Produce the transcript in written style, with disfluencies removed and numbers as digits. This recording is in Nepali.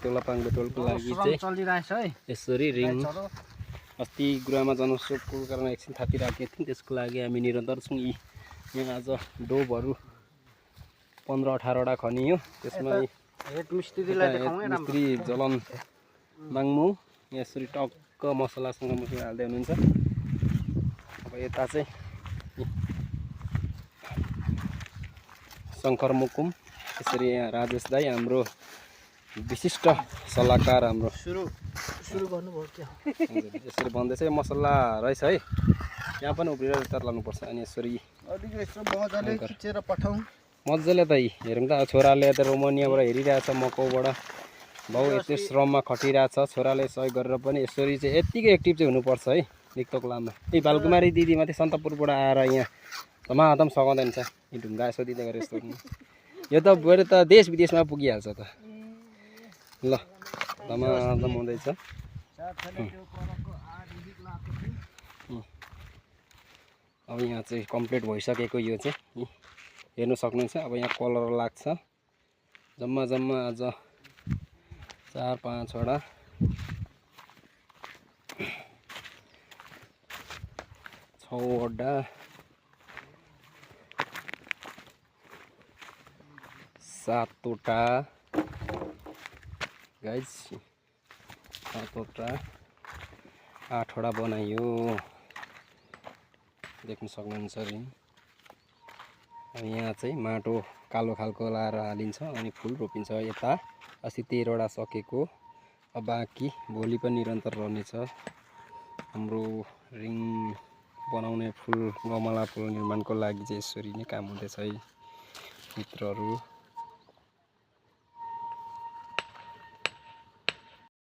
तोलापाङ बेटोलको लागि चाहिँ चलिरहेछ है यसरी रिङ अस्ति गुरुआमा जन्मोत्सवको कारण एकछिन थापिराखेको थियौँ त्यसको लागि हामी निरन्तर छौँ। यहाँ आज डोबहरू 15-18वटा खनियो त्यसमा हेड मिस्त्रीलाई देखाउँ है मिस्त्री जलन माग्नु यसरी टक्क मसलासँग मुसला हाल्दै हुनुहुन्छ। अब यता चाहिँ शङ्कर मुकुम यसरी यहाँ राजेश दाई हाम्रो विशिष्ट सल्लाहकार हाम्रो सुरु गर्नुभयो क्या यसरी भन्दैछ यो मसला रहेछ है यहाँ पनि उब्रिएर तर लानुपर्छ अनि यसरी अलिकति यसो मजाले खिचेर पठाउँ मजाले त हेरौँ त छोराले त रोमानियाबाट हेरिरहेछ मकौबाट बाउ यति श्रममा खटिरहेछ छोराले सहयोग गरेर पनि यसरी चाहिँ यत्तिकै एक्टिभ चाहिँ हुनुपर्छ है निक्तोक लामा यी भालकुमारी दिदी माथि सन्तपुरबाट आएर यहाँ धमाधम सघाउँदैन छ यी ढुङ्गा यसो दिँदै गरेर यस्तो यो त गएर त देश विदेशमा पुगिहाल्छ त ल धमाधम हुँदैछ। अब यहाँ चाहिँ कम्प्लिट भइसकेको यो चाहिँ हेर्नु सक्नुहुन्छ। अब यहाँ कलर लाग्छ जम्मा आज 4-5वटा 6वटा 7वटा गाइज 7वटा 8वटा बनायो देख्न सक्नुहुन्छ रिङ। अब यहाँ चाहिँ माटो कालो खालको लाएर हालिन्छ अनि फुल रोपिन्छ। यता अस्ति 13वटा सकेको अब बाँकी भोलि पनि निरन्तर रहनेछ। हाम्रो रिङ बनाउने फुल गमला फुल निर्माणको लागि चाहिँ यसरी नै काम हुँदैछ है मित्रहरू।